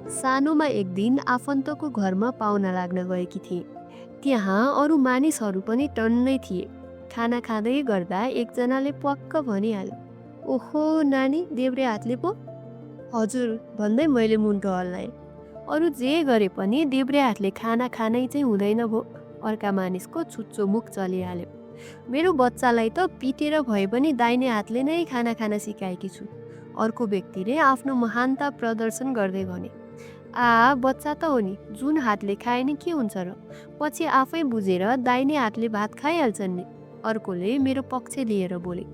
सानोमा एक दिन आफन्तको घरमा पाहुना लाग्न गएकी थिए। त्यहाँ अरू मानिसहरू पनि टन्नै थिए। खाना खाँदै गर्दा एकजनाले प्वाक्क भनिहाल्यो, ओहो नानी, देब्रे हातले पो? हजुर भन्दै मैले मुन्टो हल्लाएँ। अरू जे गरे पनि देब्रे हातले खाना खानै चाहिँ हुँदैन भो। अर्का मानिसको छुच्चो मुख चलिहाल्यो। मेरो बच्चालाई त पिटेर भए पनि दाहिने हातले नै खाना खान सिकाएकी छु। अर्को व्यक्तिले आफ्नो महानता प्रदर्शन गर्दै भने, बच्चा त हो नि, जुन हातले खाए नि के हुन्छ र, पछि आफै बुझेर दाहिने हातले भात खाइहाल्छन् नि। अर्कोले मेरो पक्ष लिएर बोले।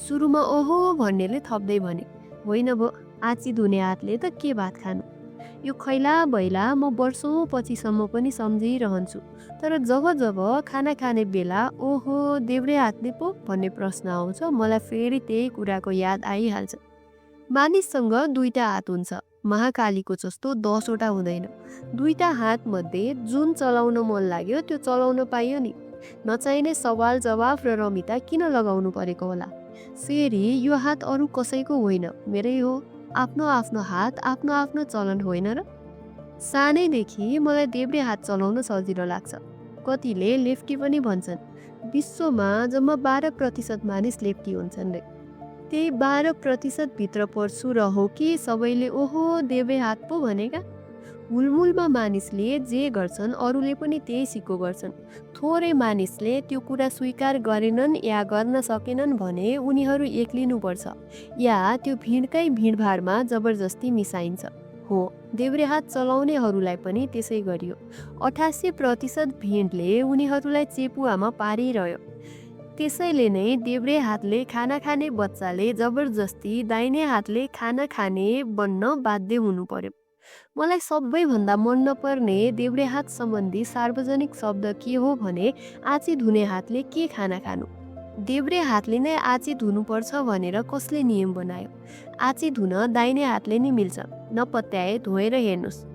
सुरुमा ओहो भन्नेले थप्दै भने, होइन भो, आँची धुने हातले त के भात खानु। यो खैला बैला म वर्षौँ पछिसम्म पनि सम्झिरहन्छु। तर जब जब खाना खाने बेला ओहो देब्रे हातले पो भन्ने प्रश्न आउँछ, मलाई फेरि त्यही कुराको याद आइहाल्छ। मानिससँग दुईटा हात हुन्छ, महाकालीको जस्तो 10वटा हुँदैन। दुईटा हात मध्ये जुन चलाउन मन लाग्यो त्यो चलाउन पाइयो नि। नचाहिने सवाल जवाफ र रमिता किन लगाउनु परेको होला। फेरि यो हात अरू कसैको होइन, मेरै हो। आफ्नो आफ्नो हात आफ्नो आफ्नो चलन होइन र। सानैदेखि मलाई देब्रे हात चलाउन सजिलो लाग्छ। कतिले लेफ्टी पनि भन्छन्। विश्वमा जम्मा 12% मानिस लेफ्टी हुन्छन् रे। त्यही 12% भित्र पर्छु र हो कि सबैले ओहो देब्रे हात पो भनेका। हुलमुलमा मानिसले जे गर्छन् अरूले पनि त्यही सिक्को गर्छन्। थोरै मानिसले त्यो कुरा स्वीकार गरेनन् या गर्न सकेनन् भने उनीहरू एक्लिनुपर्छ, या त्यो भिडकै भिडभाडमा जबरजस्ती मिसाइन्छ। हो, देब्रे हात चलाउनेहरूलाई पनि त्यसै गरियो। 88% भिडले उनीहरूलाई चेपुवामा पारिरह्यो। त्यसैले नै देब्रे हातले खाना खाने बच्चाले जबरजस्ती दाहिने हातले खाना खाने बन्न बाध्य हुनु पर्यो। मलाई सबैभन्दा मन नपर्ने देब्रे हात सम्बन्धी सार्वजनिक शब्द के हो भने आँची धुने हातले के खाना खानु। देब्रे हातले नै आँची धुनुपर्छ भनेर कसले नियम बनायो। आँची धुन दाहिने हातले नै मिल्छ, नपत्याए धोएर हेर्नुहोस्।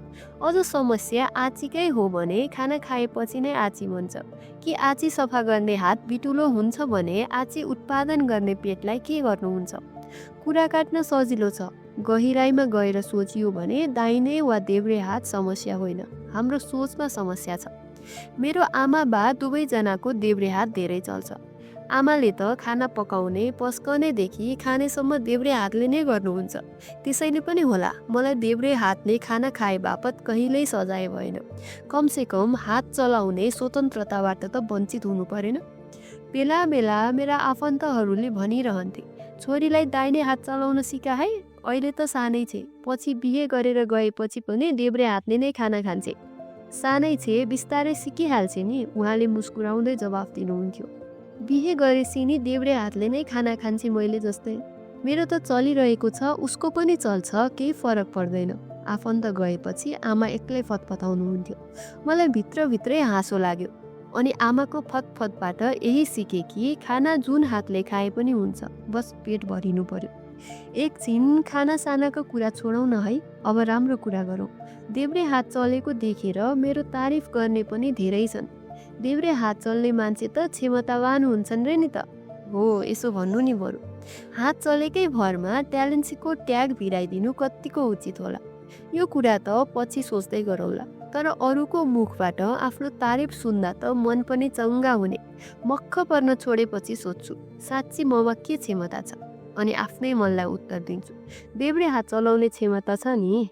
अझ समस्या आँचीकै हो भने खाना खाएपछि नै आँची बन्छ कि आँची सफा गर्ने हात बिटुलो हुन्छ भने आँची उत्पादन गर्ने पेटलाई के गर्नुहुन्छ। कुरा काट्न सजिलो छ, गहिराइमा गएर सोचियो भने दाहिने वा देब्रे हात समस्या होइन, हाम्रो सोचमा समस्या छ। मेरो आमा बा दुवैजनाको देब्रे हात धेरै चल्छ। आमाले त खाना पकाउने पस्कनेदेखि खानेसम्म देब्रे हातले नै गर्नुहुन्छ। त्यसैले पनि होला मलाई देब्रे हातले खाना खाए बापत कहिल्यै सजाय भएन। कमसेकम हात चलाउने स्वतन्त्रताबाट त वञ्चित हुनु परेन। बेला बेला मेरा आफन्तहरूले भनिरहन्थे, छोरीलाई दाहिने हात चलाउन सिका है, अहिले त सानै छे, पछि बिहे गरेर गएपछि पनि देब्रे हातले नै खाना खान्छे। सानै छे, बिस्तारै सिकिहाल्छे नि, उहाँले मुस्कुराउँदै जवाफ दिनुहुन्थ्यो। बिहे गरेपछि नि देब्रे हातले नै खाना खान्छे मैले जस्तै। मेरो त चलिरहेको छ, उसको पनि चल्छ, केही फरक पर्दैन। आफन्त गएपछि आमा एक्लै फतफताउनुहुन्थ्यो। मलाई भित्रभित्रै हाँसो लाग्यो। अनि आमाको फतफतबाट यही सिकेँ कि खाना जुन हातले खाए पनि हुन्छ, बस पेट भरिनु पर्यो। एकछिन खाना सानाको कुरा छोडौँ न है, अब राम्रो कुरा गरौँ। देब्रे हात चलेको देखेर मेरो तारिफ गर्ने पनि धेरै छन्। देब्रे हात चल्ने मान्छे त क्षमतावान हुन्छन् रे नि त। हो, यसो भन्नु नि बरु। हात चलेकै भरमा ट्यालेन्सीको ट्याग भिराइदिनु कतिको उचित होला। यो कुरा त पछि सोच्दै गरौँला। तर अरूको मुखबाट आफ्नो तारिफ सुन्दा त मन पनि चङ्गा हुने। मक्ख पर्न छोडेपछि सोध्छु, साँच्ची ममा के क्षमता छ? अनि आफ्नै मनलाई उत्तर दिन्छु, देब्रे हात चलाउने क्षमता छ नि।